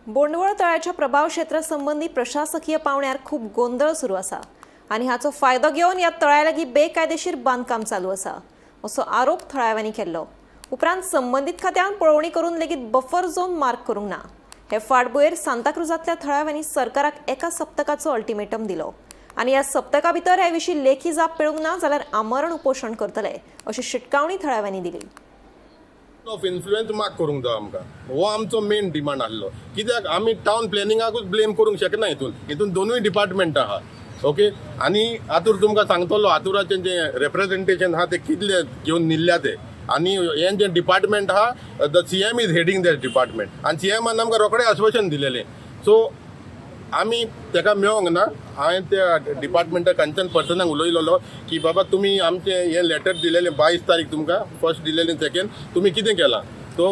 बोंडवळ तळ्याच्या प्रभाव क्षेत्रा संबंदी प्रशासकीय पावण्यार खूब गोंदळ सुरू आसा आनी हाचो फायदो घेवन ह्या तळ्या लागीं बेकायदेशीर बांदकाम चालू आसा असो आरोप थळाव्यांनी केल्लो. उपरांत संबंदीत खात्यान पळोवणी करून लेगीत बफर झोन मार्क करूंक ना. हे फाटभुंयेर सांताक्रुजांतल्या थळाव्यांनी सरकाराक एका सप्तकाचो अल्टिमेटम दिलो आनी ह्या सप्तका भितर हे विशीं लेखी जाप मेळूंक ना जाल्यार आमरण उपोशण करतले अशी शिटकावणी थळाव्यांनी दिली. ऑफ इन्फ्लुएन्स मार्क करूंक जाय आमकां, हो आमचो मेन डिमांड आसलो. कित्याक आमी टावन प्लॅनिंगाकूच ब्लेम करूंक शकना. हितून दोनूय डिपार्टमेंट आहा, ओके. आनी आतूर तुमकां सांगतलो, आतुराचें जें रेप्रेजेंटेशन आहा तें कितले घेवन निल्ल्या ते. आनी हें जें डिपार्टमेंट आहा, the CM is heading that department आनी सीएमान आमकां रोखडें आश्वासन दिलेलें. सो आमी ताका मेळोंक ना. हांवें त्या डिपार्टमेंटा कन्सर्न पर्सनाक उलयलेलो की बाबा, तुमी आमचें हें लेटर दिलेलें 22 तारीख तुमकां फर्स्ट दिलेलें, सेकेंड तुमी कितें केलां? So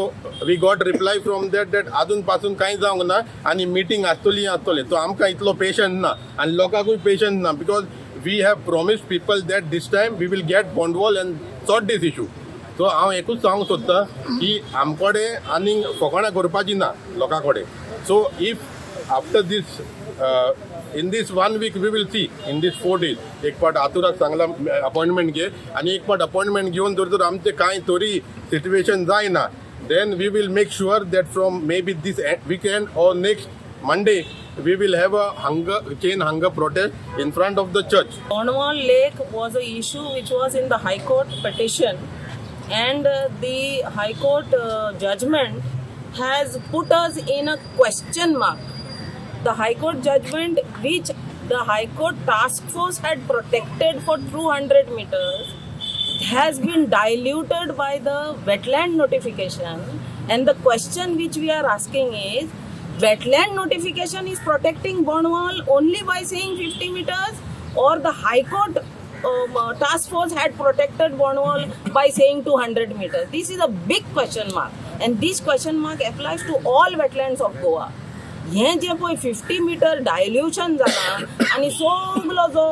we got reply from that that आजून पासून कांय जावंक ना आनी मिटींग आसतली आसतली. सो आमकां इतलो पेशन्स ना आनी लोकांकूय पेशन्स ना, because we have promise people that this time we will get Bondwal and sort this issue. So हांव एकूच सांगूंक सोदतां की आमकडे आनीक फकाणां करपाची ना लोकां कडेन. So if after this, in this one week, we will see, in this 4 days, एक पाट आतुराक सांगला अपॉइंटमेंट घे आनी एक पाट अपॉइंटमेंट घेवन जर तर आमचें कांय तरी सिट्युएशन जायना, then we will make sure that from maybe this weekend or next Monday we will have a hunger chain hunger protest in front of the church. Bondwal Lake was a issue which was in the High Court petition, and the High Court judgment has put us in a question mark. The High Court judgment, which the High Court task force had protected for 200 meters, has been diluted by the wetland notification. And the question which we are asking is, wetland notification is protecting Bondwal only by saying 50 meters, or the High Court task force had protected Bondwal by saying 200 meters? This is a big question mark, and this question mark applies to all wetlands of Goa. हें जें पळय fifty metre dilution जालां आनी सगलो जो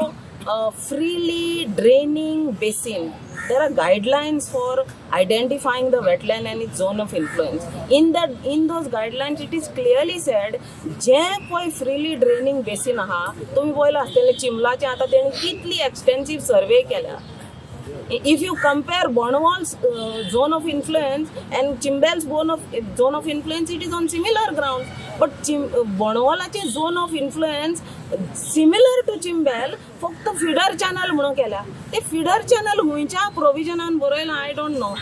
freely draining basin, there are guidelines for identifying the wetland and its zone of influence. In those guidelines, it is clearly said, जें पळय freely draining basin आहा, तुमी पळयलां आसतलें, चिंबलाचें आतां तेणी कितली एक्सटेन्सीव सर्वे केल्या. If you compare Bondwal's zone of influence and Chimbel's zone of influence, it is on similar grounds. But Bondwalaचे zone of influence similar to Chimbel, फक्त फिडर चॅनल म्हणून केल्या. ते फिडर चॅनल खंयच्या प्रोविजनान बरयलां, I don't know.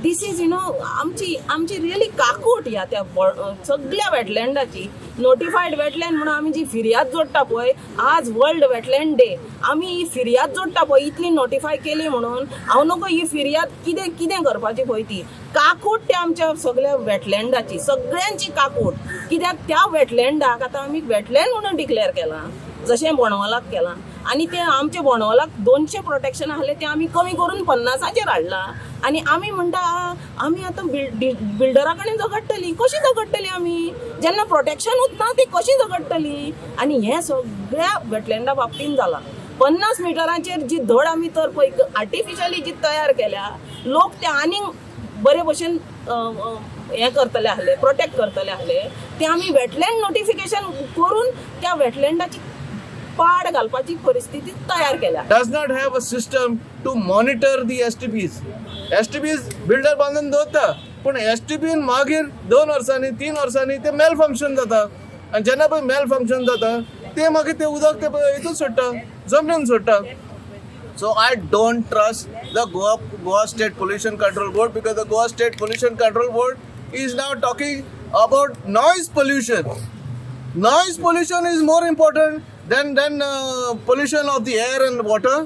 This is आमची really काकूट ह्या त्या सगळ्या वेटलँडाची. नोटिफायड वेटलँड म्हणून आमी जी फिर्याद जोडटा पळय, आज वर्ल्ड वेटलँड डे, आमी ही फिर्याद जोडटा पळय इतली नोटिफाय केली म्हणून, हांव नको ही फिर्याद कितें कितें करपाची पळय ती काकूट त्या आमच्या सगळ्या वेटलँडाची, सगळ्यांची काकूट. कित्याक त्या वेटलँडाक आतां आमी वेटलँड म्हणून डिक्लेअर केलां, जशें बोंडवालाक केलां, आनी ते आमच्या बोंडवालाक 200 प्रोटेक्शन आहलें, तें आमी कमी करून 50चेर हाडलां. आनी आमी म्हणटा, आमी आतां बिल्डरा कडेन झगडटलीं. कशीं झगडटलीं आमी जेन्ना प्रोटेक्शनूच ना? ती कशी झगडटलीं? आनी हें सगळ्या वेटलँडा बाबतीन जालां. 50 मिटरांचेर जी धड आमी तर पळय आर्टिफिशली जी तयार केल्या, लोक ते आनीक बरे भशेन अ, अ, हें करतले आहले, प्रोटेक्ट करतले आहले. ते आमी वेटलँड नोटिफिकेशन करून त्या वेटलँडाची पाड घालपाची परिस्थिती तयार केल्या. Does not have a system to monitor the STPs. STPs builder बांदून दवरता, पूण एसटीपीन मागीर 2 वर्सांनी, 3 वर्सांनी ते मेल फंक्शन जाता. आनी जेन्ना पळय मेल फंक्शन जाता, ते मागीर ते उदक ते हितून सोडटा, जमनीन सोडटा. So I don't trust the Goa State Pollution Control Board, because the Goa State Pollution Control Board is now talking about noise pollution. Noise pollution is more important than pollution of the air and water.